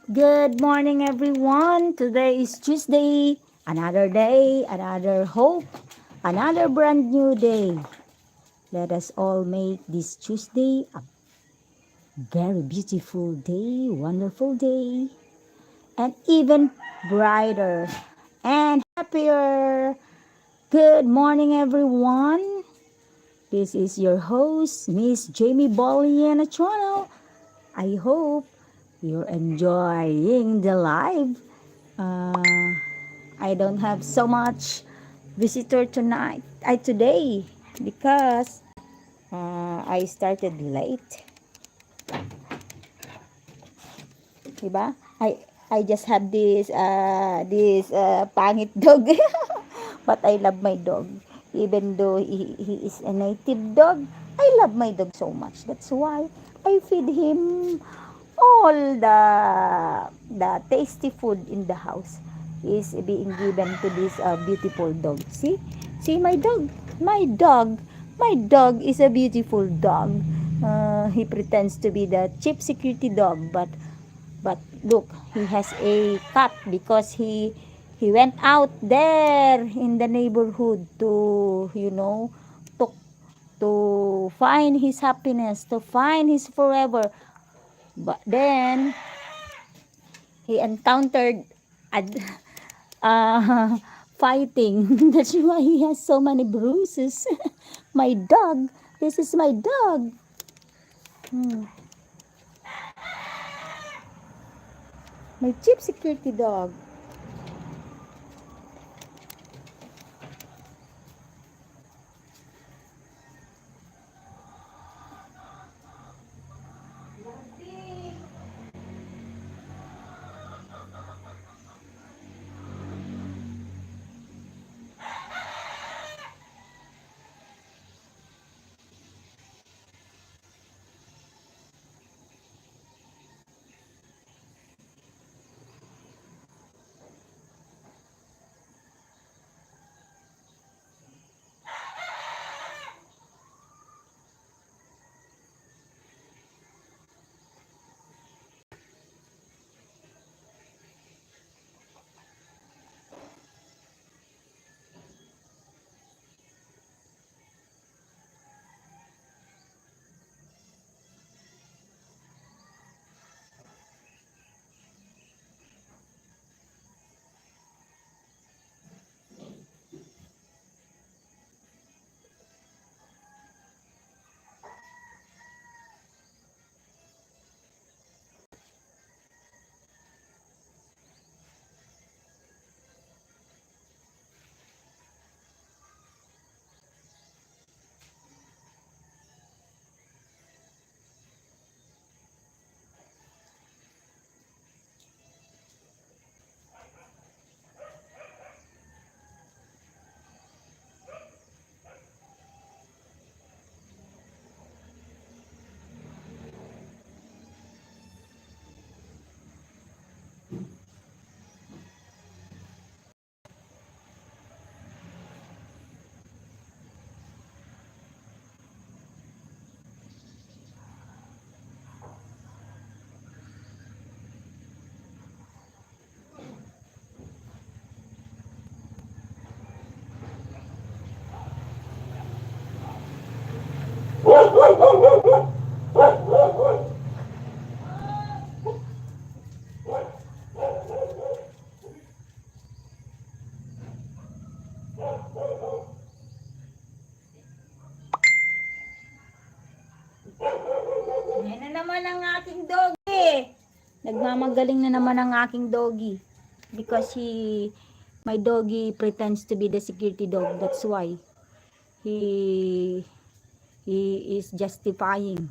Good morning, everyone. Today is Tuesday. Another day, another hope, another brand new day. Let us all make this Tuesday a very beautiful day, wonderful day, and even brighter and happier. Good morning, everyone. This is your host, Miss Jamie Bollian Toronto. I hope you're enjoying the live. Uh, I don't have so much visitor today because I started late, diba? I just have this pangit dog, but I love my dog. Even though he is a native dog, I love my dog so much. That's why I feed him all the tasty food in the house is being given to this beautiful dog. See my dog is a beautiful dog. He pretends to be the chief security dog, but look, he has a cat because he went out there in the neighborhood to to to find his happiness, to find his forever. But then he encountered ad, uh, fighting. That's why he has so many bruises. My dog. This is my dog. Hmm. My chief security dog. Yan na naman ang aking doggy. Nagmamagaling na naman ang aking doggy. Because my doggy pretends to be the security dog. That's why he is justifying